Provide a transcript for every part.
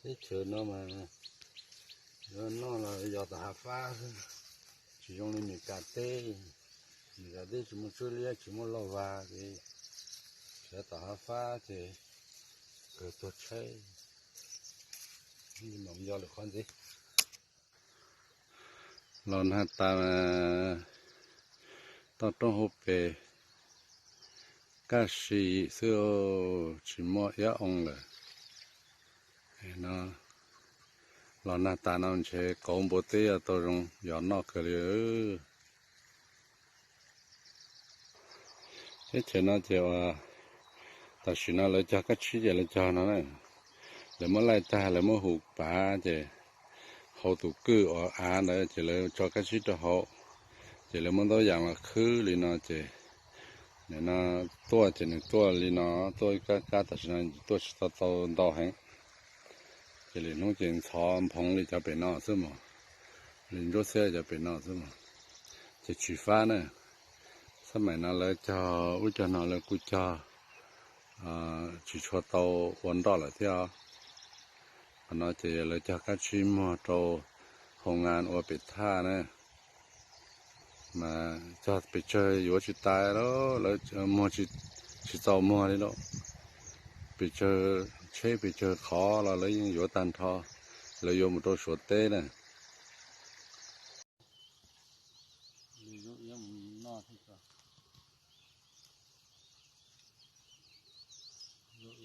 Teb chaws no mas yuav noj los yog tom hav fab xwb, tsis zoo li Meskas teb. Meskas teb tsis muaj tswb liab, tsis muaj lauj vag, ces tsuas tom hav fab ces kawg tuag tshaib, mam yog lwm qhov ntxiv. Los nag tas mas toj roob hauv pes kaj si xwb, tsis muaj iab oo lawm. Los nag tas no ntshe kauv npua teb yuav tau zoo yos noj kawg li. Teb chaws no ces uas tam sim no lawv cog kab tsib ces lawv cog no na, lawv muab laij tag lawv muab hu pav ces hauv tus kwj uas av ntawd ces lawv tso kab tsib rau hauv, ces lawv muab ntaub yas los khwb li no ces nim no tuaj ces nws tuaj li no, tuaj kab kab tam sim no tuaj tsis tau tau ntau heev, ces lwm hnub ces ntxhov nphoov li cov pem no xwb mas, li ntsuab xiab li cov pem no xwb mas, ces tsis fab na. Xab maim no lawv cog ub cog no lawv kuj cog tsis tshua tau ua nroj lawm thiab. Qhov no ces lawv cog kab tsib muag rau hoo nga ua pem thaj na, mas cog pes tsawg yuav tsis tas lawm, lawv muag tsis txaus muag li lawm. Pes tsawg tsheb pes tsawg qhov los lawv yeej yuav tag nrho, lawv yuav mus rau Suav teb na.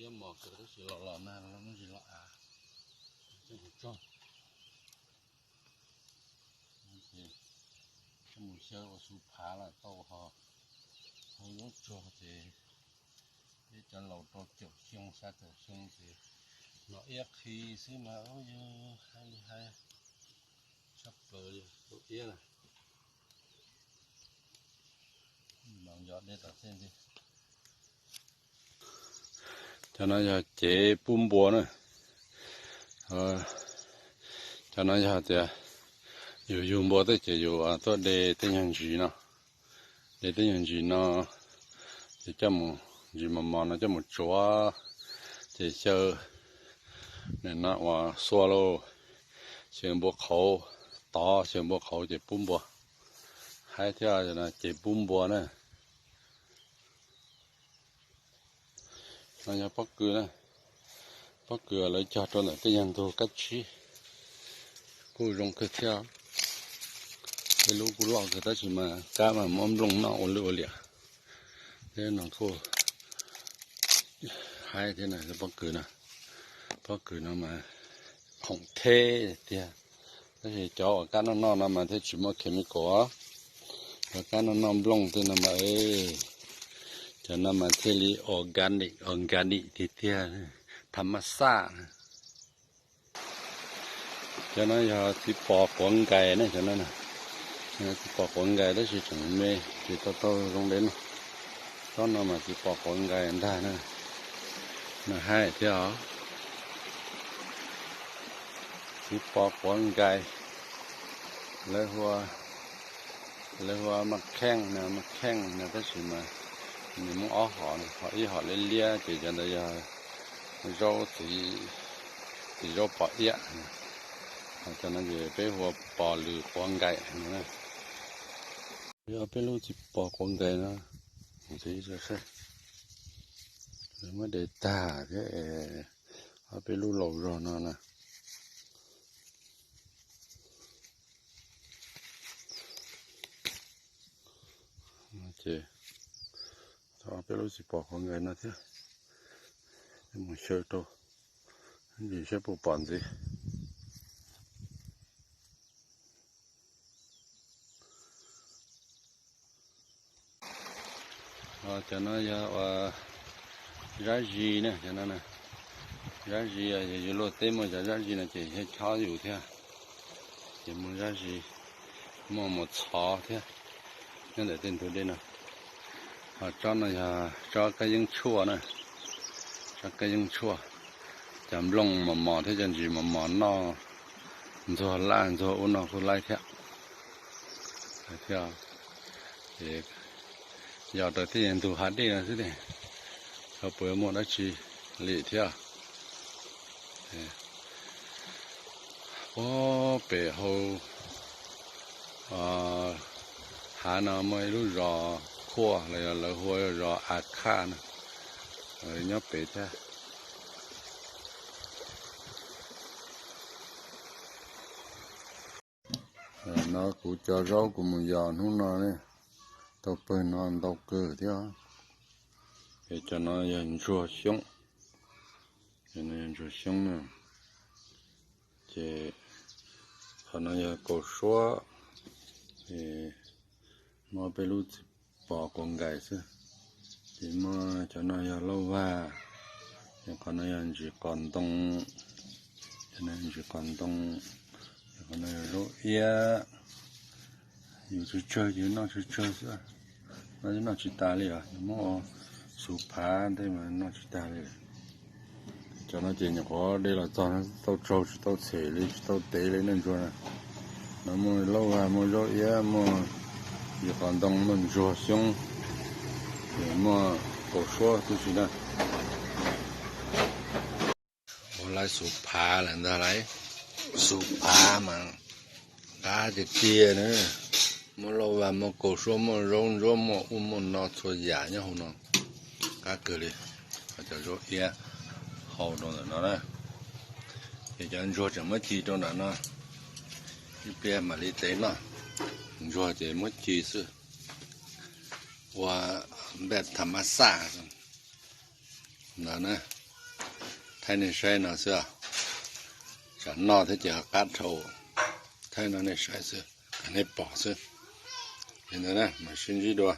Iab mos kawg tab sis los los nag los muab zis los av, mus xyaw ua su phav los tau ho, ho yuav tsuag ces peb cov laus rau caum xyoo xya caum xyoo ces hnov iab qhi xwb mas yog hais li hais tshaj plaws li tus iab na. Mas yog dej tom tej ntej. Cov no yog cev pub npua na. Cov no yog tias yus yug npua tej ces yus tuaj de tej nyuag ntsis no, de tej nyuag ntsis no, ces coj mus, ntsis mos mos no coj mus tsuav, ces xyaw nim no uas xua lauj, xyaw npua qhauv, tov xyaw npua qhauv ces pub npua. Haib thiab, cev pub npua na. No yog pob kws na, pob kws lawv cog rau ntawm tej nyuag ntug kab tsib, kuj zoo kawg thiab. Tej lub kuj loj kawg tab sis mas kab mas muab nplooj noj ua lwj ua liam. Thiab no kuj haib thiab na, pob kws no, pob kws no mas khoom theb tiag. Tab sis cov uas kab noj noj no mas thiaj tsis muaj chemical, cov kab noj noj nplooj tej no mas, cov no mas thiaj li organic, organic tiag tiag, tham maj xaj. Cov no yog txiv pos quav nkais ne, cov no, txiv pos quav nkais tab sis tseem me, tsis tau tau zoo li no. Tsob no mas txiv pos quav nkais ntag na, nws haib thiab os. Txiv pos quav nkais, lawv hu, lawv hu mas kheej na, mas kheej na tab sis mas nws muaj ob hom, hom ib hom liab liab ces cov ntawd yog zaub, txiv zaub pos iab. Ho cov no ces peb hu ua pos lws quav nkais no. Ob peb lub txiv pos quav nkais no, ntxiv, muab de tag thiab, ob peb lub laus zog no na. Ces ob peb lub txiv pos quav nkais no thiab, mus xyaw rau ntsis saib puas pom ntxiv. Cov no yog uas zab zis ne, cov no, zab zis, yog yus luaj teb muaj cov zab zis no ces thiaj chob yus thiab. Ces muaj zab zis, muaj mus txhov thiab, nyob ntawm tej ntug dej no. Ho tsob no yog tsob kab yeeb tshuaj na, tsob kab yeeb tshuaj, cov nplooj mos mos thiab cov ntsis mos mos noj ntxuag laj ntxuag ub no kuj laib thiab. Thiab, ces yog raws tej ntug hav dej no xwb, xyov puas muaj dab tsi li thiab. Puag pem hauv hav no muaj ib lub zos Khuaj los yog lawv hu ua zos A Khaj no, nyob pem thiab. No kuv cov zaub kuv mus yos hnub no ne, tau pawg no ntau kawg thiab. Es cov no yog ntsuag xyoob, ntsuag xyoob na. Ces qhov no yog kaus suab, muaj peb lub txiv pos quav nkais xwb. Ces muaj cov no yog lauj vag, qhov no yog ntsis qos ntoo, ntsis qos ntoo, qhov no yog zaub iab. Yus tsawg tsawg ces noj tsawg tsawg xwb, noj noj tsis tas li os, yus muab ua xuv phav ntej mas noj tsis tag li. Cov no ces nyuam qhuav de los txog tau tsaug tsis tau txhem li tsis tau tev li nej ntsuag na. No muaj lauj vag muaj zaub iab muaj ntsis qos ntoo muaj ntsuag xyoob, ces muaj kaus suab tib si na. Ua lawv xuv phav lawm ntag lauj, xuv phav mas qab tiag tiag na. Muaj lauj vag muaj kaus suab muaj zaub ntsuab muaj ub muaj no txhua yam nyob hauv no, qab kawg li. Cov zaub iab hau rau ntawm no na, ces cov ntsuag tseem muab ci rau ntawm no, ib pliag mam li tev noj. Ntsuag ces muab ci xwb, ua npej tham mab xaj no na. Thaij nej saib no xwb, tsam noj thiab ces ho qab dhau. Thaij no nej saib xwb, nej pom xwb. Li ntawd na, mam sib ntsib dua.